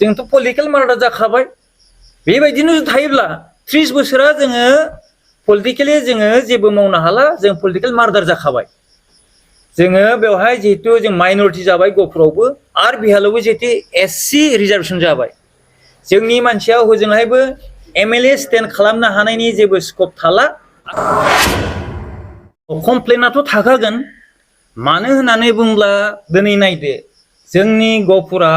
जोंथ' political murder जाखाबाय बेबायदिनो थायोब्ला 30 बोसोरा जोङो पलिटिकेलि जोङो जेबो मावनो हाला जों पलिटिकेल मार्डार जाखाबाय जोङो बेवहाय जेहेतु जों माइनरिटि जाबाय गफुरावबो आरो बिहालावबो जेहेतु एससि रिजार्भेसन जाबाय जोंनि मानसिया हजोंहायबो एमएलए स्टेन्ड खालामनो हानायनि जेबो स्कप थाला कमप्लेनाथ' थाखागोन मानो होननानै बुंब्ला दिनै नायदो जोंनि गफुरा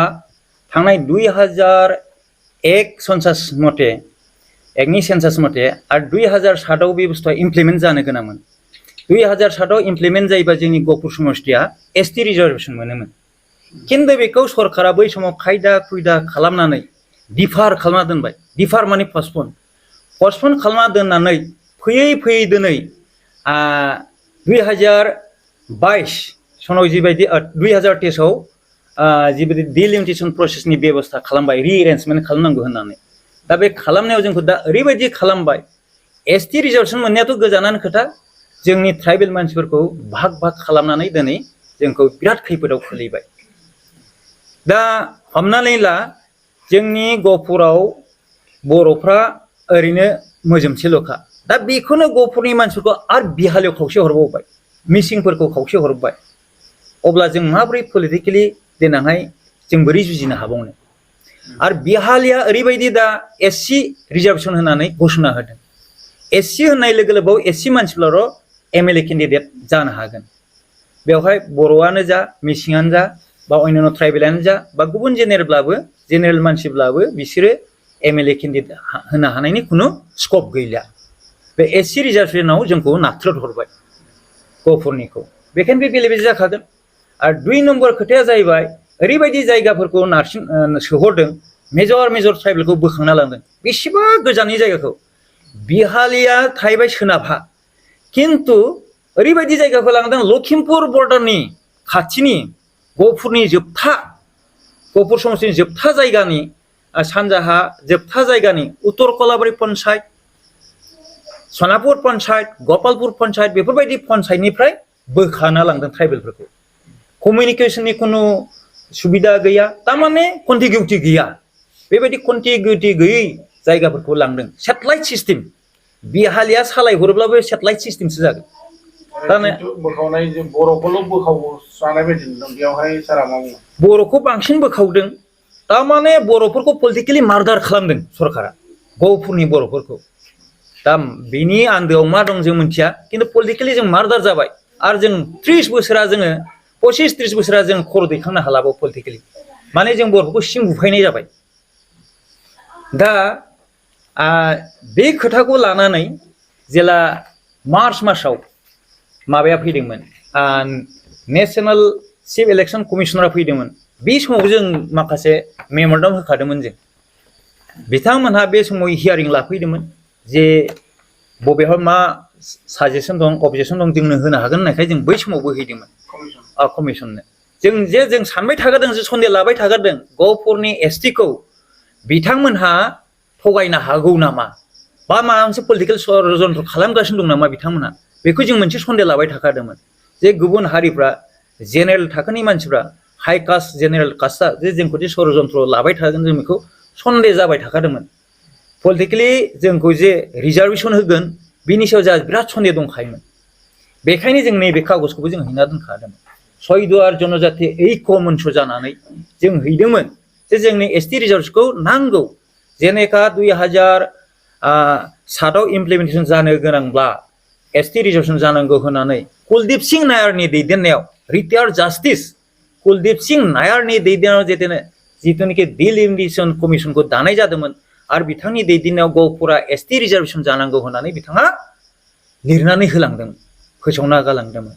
थांनाय 2001 सेन्सास मथे एकनि सेन्सास मथे आरो 2007 आव बे बुस्थुआ इमप्लिमेन्ट जानो गोनांमोन 2007 आव इमप्लिमेन्ट जायोबा जोंनि गफुर समष्टिया एसटि रिजार्भेसन मोनोमोन खिन्थु बेखौ सरकारा बै समाव खायदा खुयदा खालामनानै डिफार खालामना दोनबाय डिफार माने पस्टपन खालामना दोननानै फैयै दिनै 2022 सनाव जिबायदि 2023 आव जिबायदि डिलिमिटेसन प्रसेसनि बेबस्था खालामबाय रिएरेन्जमेन्ट खालामनांगौ होननानै दा बे खालामनायाव जोंखौ दा ओरैबायदि खालामबाय एसटि रिजार्भेसन मोननायाथ' गोजानानो खोथा जोंनि ट्राइबेल मानसिफोरखौ भाग खालामनानै दिनै जोंखौ बिराद खैफोदाव खोलैबाय दा हमनानै ला जोंनि गफुराव बर'फ्रा ओरैनो मोजोमसेल'खा दा बेखौनो गफुरनि मानसिफोरखौ आरो बिहालियाव खावसे हरबावबाय मिसिंफोरखौ खावसे हरबाय अब्ला जों माबोरै पलिटिकेलि देनांहाय जों बोरै जुजिनो हाबावनो आरो बिहालिया ओरैबायदि दा एससि रिजार्भेसन होनानै घोषणा होदों एससि होननाय लोगो लोगो एससि मानसिफ्राल' एमएलए केन्डिडेट जानो हागोन बेवहाय बर'आनो जा मिसिङानो जा बा अन्यान्य ट्राइबेलानो जा बा गुबुन जेनेरेल मानसिब्लाबो बिसोरो एमएलए केन्डिडेट होनो हानायनि खुनु स्कप गैला बे एससि रिजार्भेसनाव जोंखौ नाथ्रोद हरबाय गफुरनिखौ बेखायनो बे बेले बेजे जाखागोन आरो 2 नम्बर खोथाया जाहैबाय ओरैबायदि जायगाफोरखौ सोहरदों मेजर ट्राइबेलखौ बोखांना लांदों बेसेबा गोजाननि जायगाखौ बिहालिया थाहैबाय सोनाबहा किन्तु ओरैबायदि जायगाखौ लांदों लखिमपुर बर्डारनि खाथिनि गफुरनि गफुर समष्टिनि जोबथा जायगानि सानजाहा जोबथा जायगानि उत्तर कलाबारि पन्चायत सनापुर पन्चायत गपालपुर पन्चायत बेफोरबायदि पन्चायतनिफ्राय बोखाना लांदों ट्राइबेलफोरखौ कमिउनिकेशननि खुनु सुबिदा गैया तारमाने कन्टिगिउटि गैया बेबायदि कन्टिगिउटि गैयै जायगाफोरखौ लांदों सेटेलाइट सिस्टेम बिहालिया सालायहरोब्लाबो सेटेलाइट सिस्टेमसो जागोन बोखावनाय जे बर'खौल' बोखावजानाय बायदि नुदों बेयावहाय सारा मा बुङो बर'खौ बांसिन बोखावदों तारमाने बर'फोरखौ पलिटिकेलि मार्डार खालामदों सरकारा गफुरनि बर'फोरखौ दा बिनि आन्दोआव मा दं जों मिथिया किन्तु पलिटिकेलि जों मार्डार जाबाय आरो जों 30 बोसोरा जोङो 25-30 बोसोरा जों खर' दैखांनो हालाबो पलिटिकेलि माने जों बर'फोरखौ सिं बुफायनाय जाबाय दा बे खोथाखौ लानानै जेला मार्च मासाव माबाया फैदोंमोन नेशनेल चिफ इलेक्शन कमिशनारा फैदोंमोन बे समाव जों माखासे मेम'रेन्डाम होखादोंमोन जों बिथांमोनहा बे समाव हियारिं लाफैदोंमोन जे बबेयाव मा साजेसन दं अबजेक्सन दं जोंनो होनो हागोन होननायखाय जों बै समावबो हैदोंमोन कमिसननो जों सानबाय थागारदों जे सन्देह लाबाय थागारदों गफुरनि एसटिखौ बिथांमोनहा थगायनो हागौ नामा बा माबा मोनसे पलिटिकेल षड्यन्त्र खालामगासिनो दं नामा बिथांमोनहा बेखौ जों मोनसे सन्देह लाबाय थाखादोंमोन जे गुबुन हारिफ्रा जेनेरेल थाखोनि मानसिफ्रा हाइ कास्ट जेनेरेल कास्टआ जे जोंखौ जे षड्यन्त्र लाबाय थागोन जों बेखौ सन्देह जाबाय थाखादोंमोन पलिटिकेलि जोंखौ जे रिजार्भेसन होगोन बिनि सायाव जोंहा बिराद सन्देह दंखायोमोन बेखायनो जों नैबे कागजखौबो जों हैना दोनखादोंमोन सयदुवार जनजाति ऐक्य मन्च जानानै जों हैदोंमोन जे जोंनि एसटि रिजार्भेसनखौ नांगौ जेनेका 2007 आव इमप्लिमेन्टेसन जानो गोनांब्ला एसटि रिजार्भेसन जानांगौ होननानै कुलदीप सिंह नायारनि दैदेननायाव रिटायार्ड जास्टिस कुलदीप सिंह नायारनि दैदेननायाव जिथुनिखि डिलिमिटेसन कमिसनखौ दानाय जादोंमोन आरो बिथांनि दैदेननायाव गफुरा एसटि रिजार्भेसन जानांगौ होननानै बिथाङा लिरनानै होलांदोंमोन फोसावना गालांदोंमोन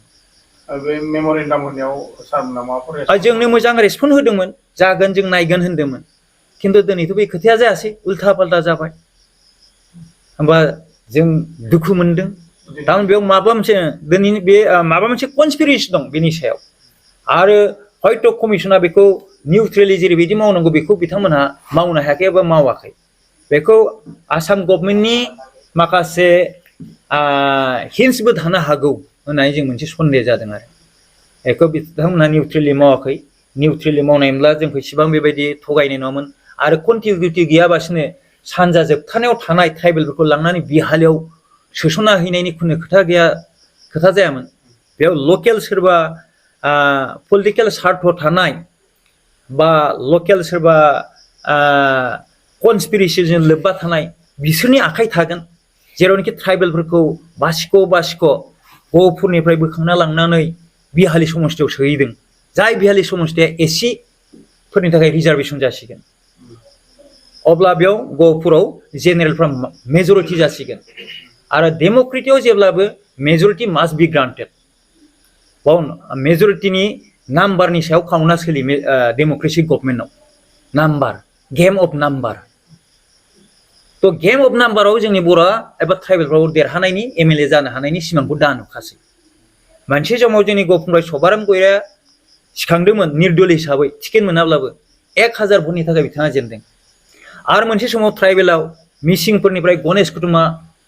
बे मेम'रेन्डाम होनायाव सारमोनहा माबाफोर जोंनो मोजां रेसपन्स होदोंमोन जागोन जों नायगोन होनदोंमोन खिन्थु दिनैथ' बे खोथाया जायासै उल्था पाल्टा जाबाय होमबा जों दुखु मोनदों दा बेयाव माबा मोनसे कनस्पिरेसि दं बेनि सायाव आरो हयथ' कमिसना बेखौ निउट्रेलि जेरैबायदि मावनांगौ बेखौ बिथांमोनहा मावनो हायाखै एबा मावाखै बेखौ आसाम गभर्नमेन्टनि माखासे हिन्ट्सबो थानो हागौ होननानै जों मोनसे सन्देह जादों आरो बेखौ बिथांमोनहा निउट्रेलि मावाखै निउट्रेलि मावनायमोनब्ला जोंखौ इसिबां बेबायदि थगायनाय नङामोन आरो कन्टिनिउटि गैयाबासिनो सानजा जोबथानायाव थानाय ट्राइबेलफोरखौ लांनानै बिहालियाव सोस'ना हैनायनि खुनु खोथा जायामोन बेयाव लकेल सोरबा पलिटिकेल सार्थ थानाय बा लकेल सोरबा कनस्पिरेसिजों लोब्बा थानाय बिसोरनि आखाइ थागोन जेरावनोखि ट्राइबेलफोरखौ बासिख' गहपुरनिफ्राय बोखांना लांनानै बिहालि समस्तियाव सोहैदों जाय बिहालि समस्तिया एसि फोरनि थाखाय रिजार्भेसन जासिगोन अब्ला बेयाव गहपुराव जेनेरेलफ्रा मेजरिटि जासिगोन आरो डेम'क्रेटियाव जेब्लाबो मेजरिटि मास्ट बि ग्रान्टेड बाव मेजरिटिनि नाम्बारनि सायाव काउन्टआ सोलियो डेम'क्रेसि गभर्नमेन्टआव नाम्बार गेम अफ नाम्बार तो गेम अफ नाम्बाराव जोंनि बर'आ एबा ट्राइबेलफ्राव देरहानायनि एमएलए जानो हानायनि सिमांखौ दा नुखासै मोनसे समाव जोंनि गहपुरनिफ्राय सभाराम गयराया सिखांदोंमोन निर्दल हिसाबै टिकेट मोनाब्लाबो 1000 भटनि थाखाय बिथाङा जेनदों आरो मोनसे समाव ट्राइबेलाव मिसिंफोरनिफ्राय गणेश कुटुमा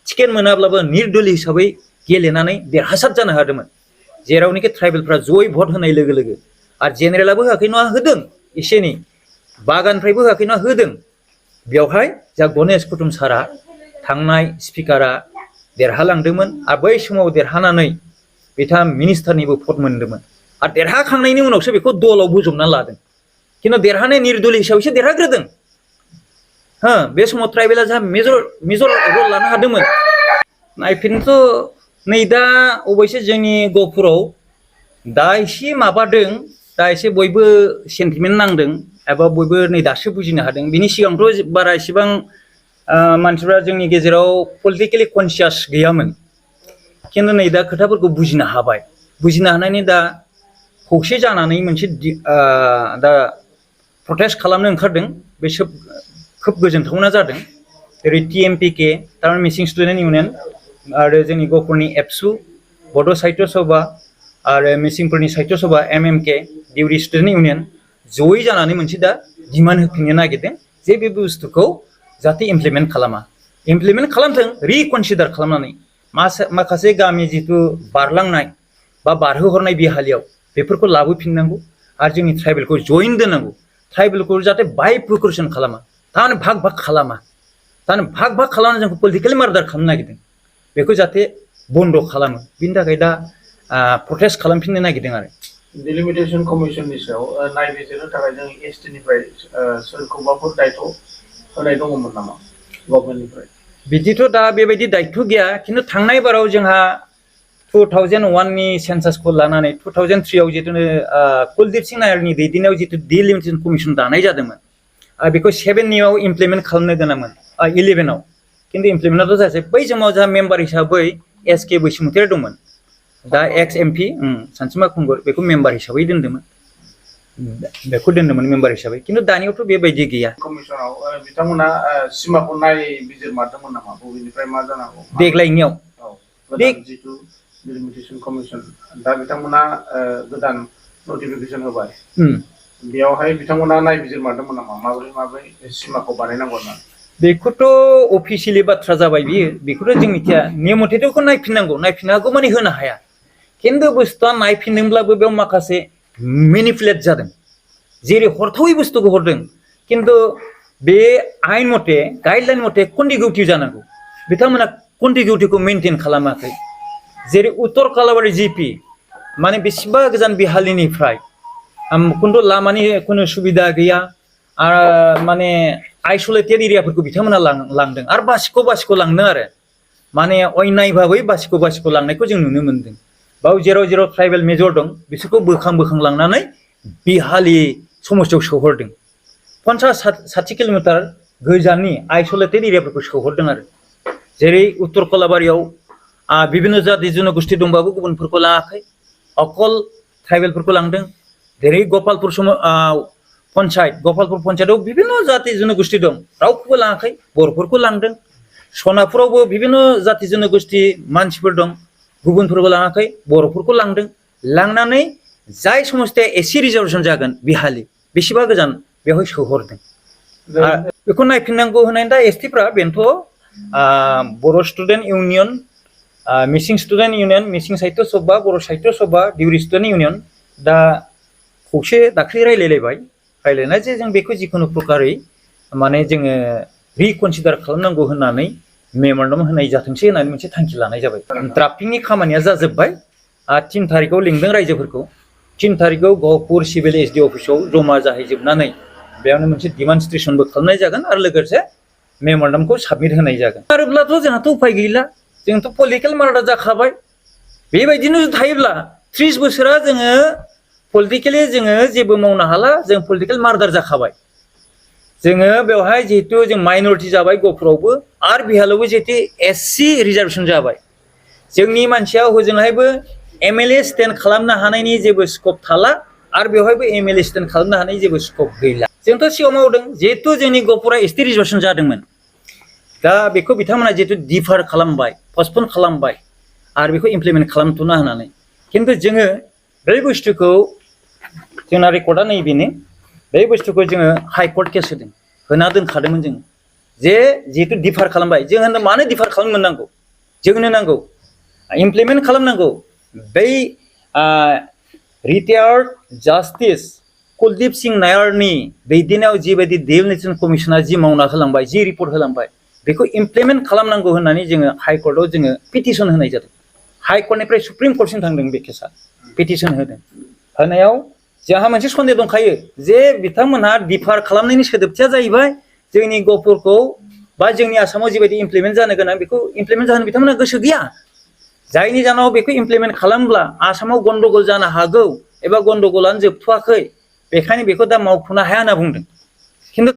टिकेट मोनाब्लाबो निर्दल हिसाबै गेलेनानै देरहासार जानो हादोंमोन जेरावनोखि ट्राइबेलफ्रा जयै भट होनाय लोगो लोगो आरो जेनेरेलाबो होआखै नङा होदों एसे एनै बागाननिफ्रायबो होआखै नङा होदों बेवहाय जा गणेश कुटुम सारा थांनाय स्पिकारा देरहालांदोंमोन आरो बै समाव देरहानानै बिथाङा मिनिस्टारनिबो पद मोनदोंमन आरो देरहाखांनायनि उनावसो बेखौ दलाव बोजबना लादों खिन्थु देरहानाय निर्दल हिसाबैसो देरहाग्रोदों बे समाव ट्राइबेला जा मेजर रल लानो हादोंमोन नायफिनथ' नै दा अबयसे जोंनि गहपुराव दा एसे माबादों दा एसे बयबो सेन्टिमेन्ट नांदों एबा बयबो नै दासो बुजिनो हादों बिनि सिगांथ' बारा एसेबां मानसिफ्रा जोंनि गेजेराव पलिटिकेलि कनसियास गैयामोन खिन्थु नै दा खोथाफोरखौ बुजिनो हाबाय बुजिनो हानायनि दा खौसे जानानै मोनसे दा प्रटेस्ट खालामनो ओंखारदों बे खोब गोजोनथावना जादों ओरै टिएमपिके थारमाने मिसिं स्टुडेन्ट इउनियन आरो जोंनि गहपुरनि एबसु बड' साहित्य सभा आरो मिसिंफोरनि साहित्य सभा एमएमके दिउरि स्टुडेन्ट इउनियन जयै जानानै मोनसे दा डिमान्ड होफिननो नागिरदों जे बे बुस्थुखौ जाहाथे इमप्लिमेन्ट खालामथों रिकनसिडार खालामनानै माखासे गामि जिथु बारलांनाय बा बारहोहरनाय बिहालियाव बेफोरखौ लाबोफिननांगौ आरो जोंनि ट्राइबेलखौ जइन दोननांगौ ट्राइबेलखौ जाहाथे बाइफर्केसन खालामा थारमाने भाग खालामा थारमाने भाग खालामनानै जोंखौ पलिटिकेलि मार्डार खालामनो नागिरदों बेखौ जाहाथे बन्द खालामो बिनि थाखाय दा प्रटेस्ट खालामफिननो नागिरदों आरो डिलिमिटेशन कमिशननि सायाव नायबिजिरनो थाखाय जों एसटिनिफ्राय सोरखौबाफोर दायथ' होनाय दङमोन नामा गभर्नमेन्टनिफ्राय बिदिथ' दा बेबायदि दायथ' गैया खिन्थु थांनाय बाराव जोंहा 2001 नि सेन्सासखौ लानानै 2003 आव जितु कुलदीप सिंह नायरनि दैदेननायाव जितु डिलिमिटेशन कमिशन दानाय जादोंमोन बेखौ 7नियाव इमप्लिमेन्ट खालामनो गोनांमोन 11 आव खिन्थु इमप्लिमेन्टआथ' जायासै बै समाव जोंहा मेम्बार हिसाबै एसके बैसुमतारी दंमोन दा एक्स एमपि सानसुमा खुंगुर बेखौ मेम्बार हिसाबै दोन्दोंमोन मेम्बार हिसाबै खिन्थु दानियावथ' बेबायदि गैया कमिशनाव बिथांमोना सिमाखौ नायबिजिरमारदोंमोन नामा बबेनिफ्राय मा जानांगौ देग्लायनियाव जितु डिलिमिटेशन कमिशन दा बिथांमोना गोदान नटिफिकेशन होबाय बेयावहाय बिथांमोना नायबिजिरमारदोंमोन नामा माबोरै सिमाखौ बानायनांगौ होननानै बेखौथ' अफिसियेलि बाथ्रा जाबाय बेखौथ' जोंनिथिया नियम मथेथ' बेखौ नायफिननांगौ माने होनो हाया खिन्थु बुस्थुआ नायफिनदोंब्लाबो बेयाव माखासे मेनिपुलेट जादों जेरै हरथावै बुस्थुखौ हरदों खिन्थु बे आइन मथे गाइडलाइन मथे कन्टिगिउटि जानांगौ बिथांमोना कन्टिगिउटिखौ मेनटेन खालामाखै जेरै उत्तर कालाबारि जिपि माने बेसेबा गोजान बिहालिनिफ्राय खिन्थु लामानि खुनु सुबिदा गैया आरो माने आइसोलेटेड एरियाफोरखौ बिथांमोना लांदों आरो बासिख' लांदों आरो माने अयनाय भाबै बासिख' लांनायखौ जों नुनो मोनदों बाव जेराव ट्राइबेल मेजर दं बिसोरखौ बोखां लांनानै बिहालि समस्तियाव सोहरदों 50-60 किल'मिटार गोजाननि आइसोलेटेड एरियाफोरखौ सोहरदों आरो जेरै उत्तर कलाबारियाव बिभिन्न जाति जनगोष्ठी दंबाबो गुबुनफोरखौ लाङाखै अकल ट्राइबेलफोरखौ लांदों जेरै गपालपुर पन्चायतआव बिभिन्न जाति जनगोष्ठी दं रावखौबो लाङाखै बर'फोरखौ लांदों सनापुरावबो बिभिन्न जाति जनगोष्ठी मानसिफोर दं गुबुनफोरखौ लाङाखै बर'फोरखौ लांदों लांनानै जाय समस्तिया एसि रिजार्भेसन जागोन बिहालि बेसेबा गोजान बेवहाय सोहरदों बेखौ नायफिननांगौ होननानै दा एसटिफ्रा बेनोथ' बर' स्टुडेन्ट इउनियन मिसिं स्टुडेन्ट इउनियन मिसिं साहित्य सभा बर' साहित्य सभा दिउरि स्टुडेन्ट इउनियन दा खौसे दाख्लै रायलायनाय जे जों बेखौ जिखुनु प्रकारै माने जोङो रिकनसिडार खालामनांगौ होननानै मेम'रेन्डाम होनाय जाथोंसै होननानै मोनसे थांखि लानाय जाबाय। ड्राफ्टिंनि खामानिया जाजोब्बाय। 3 तारिखआव लिंदों रायजोफोरखौ। 3 तारिखआव गहपुर सिभिल एसडि अफिसाव जमा जाहैजोबनानै बेयावनो मोनसे डिमनस्ट्रेशनबो खालामनाय जागोन आरो लोगोसे मेम'रेन्डामखौ साबमिट होनाय जागोन। आरोब्लाथ' जोंहाथ' उफाय गैला। जोंथ' पलिटिकेल मार्डार जाखाबाय। बेबायदिनो थायोब्ला 30 बोसोरा जोङो पलिटिकेलि जोङो जेबो मावनो हाला, जों पलिटिकेल मार्डार जाखाबाय। जोङो बेवहाय जिहेतु जों माइनरिटि जाबाय गहपुरावबो आरो बिहालावबो जिहेतु एससि रिजार्भेसन जाबाय। जोंनि मानसिया हजोंहायबो एमएलए स्टेन्ड खालामनो हानायनि जेबो स्कप थाला आरो बेवहायबो एमएलए स्टेन्ड खालामनो हानायनि जेबो स्कप गैला। जोंथ' सिगाङाव मावदों जिहेतु जोंनि गहपुरा एसटि रिजार्भेसन जादोंमोन। दा बेखौ बिथांमोना जिहेतु डिफार खालामबाय, पस्टपन खालामबाय आरो बेखौ इमप्लिमेन्ट खालामथ'ना होनानै। खिन्थु जोङो बे बुस्थुखौ जोंना रेकर्डआ नैबेनो। बे बुस्थुखौ जोङो हाइकर्ट केस होदों, होना दोनखादोंमोन जोङो। जे जिहेतु डिफार खालामबाय, जों होनदों मानो डिफार खालामनो नांगौ? जोंनो नांगौ, इमप्लिमेन्ट खालामनांगौ। बै रिटायार्ड जास्टिस कुलदीप सिंह नायारनि दैदेननायाव जिबायदि डिलिमिटेसन कमिसना जि मावना होलांबाय, जि रिपर्ट होलांबाय, बेखौ इमप्लिमेन्ट खालामनांगौ होननानै जोङो हाइकर्टआव जोङो पिटिसन होनाय जादों। हाइकर्टनिफ्राय सुप्रिम कर्टसिम थांदों बे केसा, पिटिसन होदों। होनायाव जोंहा मोनसे सन्देह दंखायो जे बिथांमोनहा डिफार खालामनायनि सोदोबथिया जाहैबाय जोंनि गहपुरखौ बा जोंनि आसामाव जिबायदि इमप्लिमेन्ट जानो गोनां बेखौ इमप्लिमेन्ट जानो बिथांमोनहा गोसो गैया। जायनि जाहोनाव बेखौ इमप्लिमेन्ट खालामब्ला आसामाव गन्डगल जानो हागौ एबा गन्डगलानो जोबथ'वाखै, बेखायनो बेखौ दा मावफुंनो हाया होनना बुंदों।